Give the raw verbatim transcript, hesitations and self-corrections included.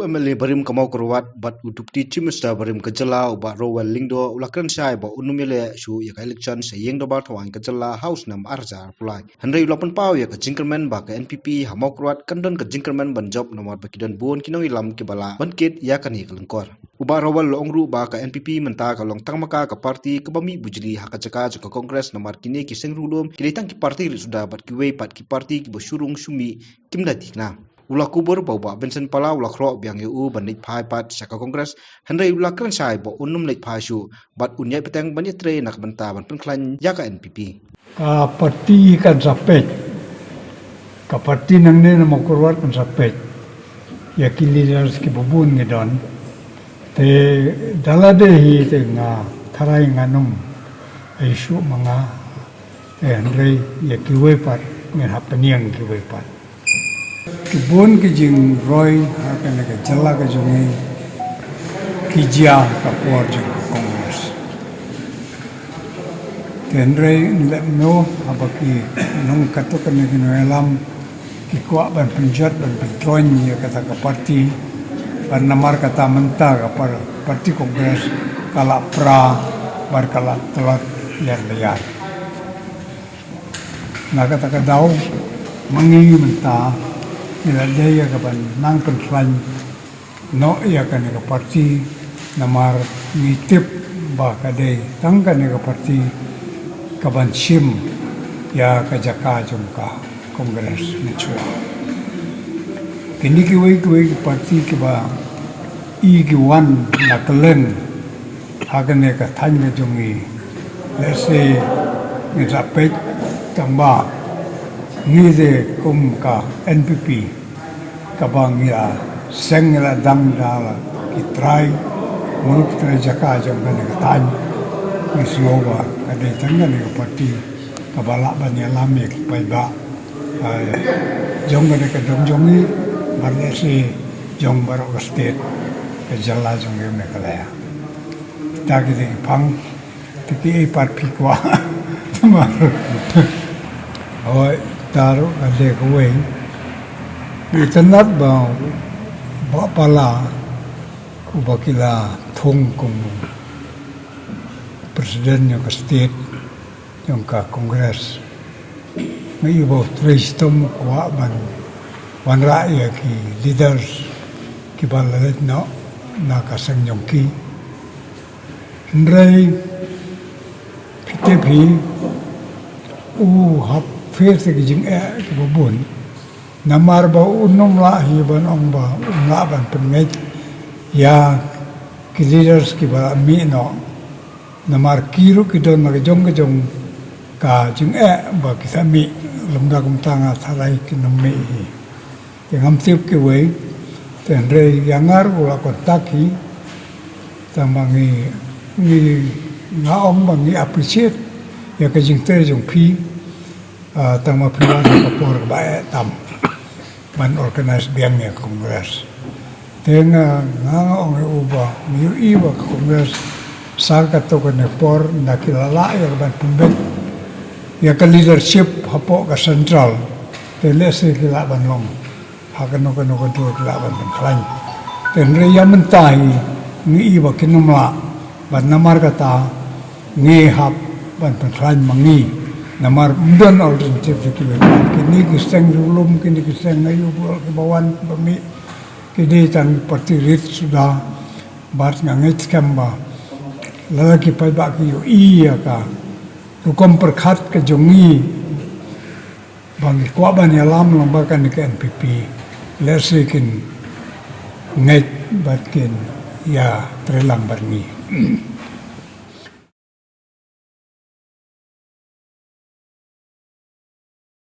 U M L A barim ka Mawkyrwat bad u Deputy Chief Minister barim ka jylla u Bah Rowell Lyngdoh u la kren shai ba un ym ïaleh shuh ïa ka election sha ïing dorbar thawaiñ ka jylla ha u snem ar hajar arphew lai. Hynrei u la pynpaw ïa ka jingkyrmen ba ka N P P ha Mawkyrwat kan don ka jingkyrmen ban jop namar ba ki don bun ki nongïalam kiba lah ban kit ïa kane ka lyngkor. U Bah Rowell u la ong ruh ba ka N P P mynta ka long tang ma ka ka party kaba mih bujli ha ka jaka jong ka Congress namar kine ki seng riewlum ki dei tang ki party rit suda bad kiwei pat ki party kiba shu rung shu mih kim da thikna. U la kubur ba u Bah Vincent Pala u la khroh biang ïa u ban leit phai pat sha ka Congress, hynrei u la kren shai ba un ym leit phai shuh bad un ïaid bteng ban ïatrei na ka bynta ban pynkhlaiñ ïa ka N P P. Ka party kan sa peit. Ka party nangne na Mawkyrwat kan sa peit ïa ki leaders kiba bun ngi don. Te da lade hi te nga tharai ngan ym ai shuh ma nga. Te hynrei ïa kiwei pat ngin hap pynïeng kiwei pat. Ki bun ki jingroi ha kane ka jylla ka jong ngi ki jia ha ka por jong ka Congress. Te hynrei ngi leh kumno haba ki nong katto katne ki nongïalam ki kwah ban pynjot ban pyntroiñ ïa kata ka party. Bad namar kata mynta ka par-, party Congress ka la pra bad ka la tlot ïar la ïar. Na kata ka daw ma ngi mynta ngi la dei ïa ka ban nang pynkhlaiñ noh ïa kane ka party namar ngi tip ba ka dei tang kane ka party ka ban shim ïa ka jaka jong ka Congress mynshuwa. Kine kiwei kiwei ki party kiba i ki wan na kylleng ha kane ka thaiñ ka jong ngi. Lehse ngin sa peit tang ba ngi de kum ka N P P kaba ngi la seng ngi la dang da la ki trai mulu ki trai jaka jong kane ka thaiñ. Ngi sngew ba ka dei tang kane ka party kaba lah ban ïalam ïa ki paidbah, ah, jong kane ka dong jong ngi bad lehse jong baroh ka state ka jylla jong ngi Meghalaya. Kita ki dei ki pang te kiei pat phi kwah. Tamar hoi, ta ruh ka dei kawei. Itynnad ba Bah Pala uba ki la thung kum president jong ka state jong ka Congress. Nga ïohi ba u trei shitom u kwah ban wanrah ïa ki leaders kiba la leit noh na ka seng jong ki. Hynrei phi tip hi u hap face ïa ki jingeh kiba bun. Namar ba un ym lah hi ban ong ba un lah ban pynngeit ïa ki leaders kiba la mih noh. Namar ki ruh ki don la ka jong ka jong ka jingeh ba ki sa mih lymda kumta nga tharai kin ym mih hi. Te ngam tip kiwei, te hynrei ïa nga ruh u la contact hi. Tang ba ngi, ngi, nga ong ba ngi appreciate ïa ka jingtrei jong phi. Ah, tang ma phi wan ha ka por kaba eh tam ban organize biang ïa ka Congress. Te nga, nga, nga ong ïa u ba ngi ïohi ba ka Congress sa katto katne por ynda ki la lah ïa ka ban pynbeit ïa ka leadership hapoh ka central. Te lehse ki lah ban long ha kano kano ka dur ki lah ban pynkhlaiñ. Te hynrei ïa mynta hi ngi i ba kin ym lah bad namar kata ngi hap ban pynkhlaiñ ma ngi. Namar ym don alternative ïa kiwei pat. Kine ki seng riewlum, kine ki seng aïu ba kiba wan ba mih, ki dei tang party rit suda. Bad nga ngeit skhem ba lada ki paidbah ki ïohi ïa ka rukom pyrkhat ka jong ngi ba ngi kwah ban ïalam lang bad kane ka N P P, lehse kin ngeit bad kin ïatreilang bad ngi.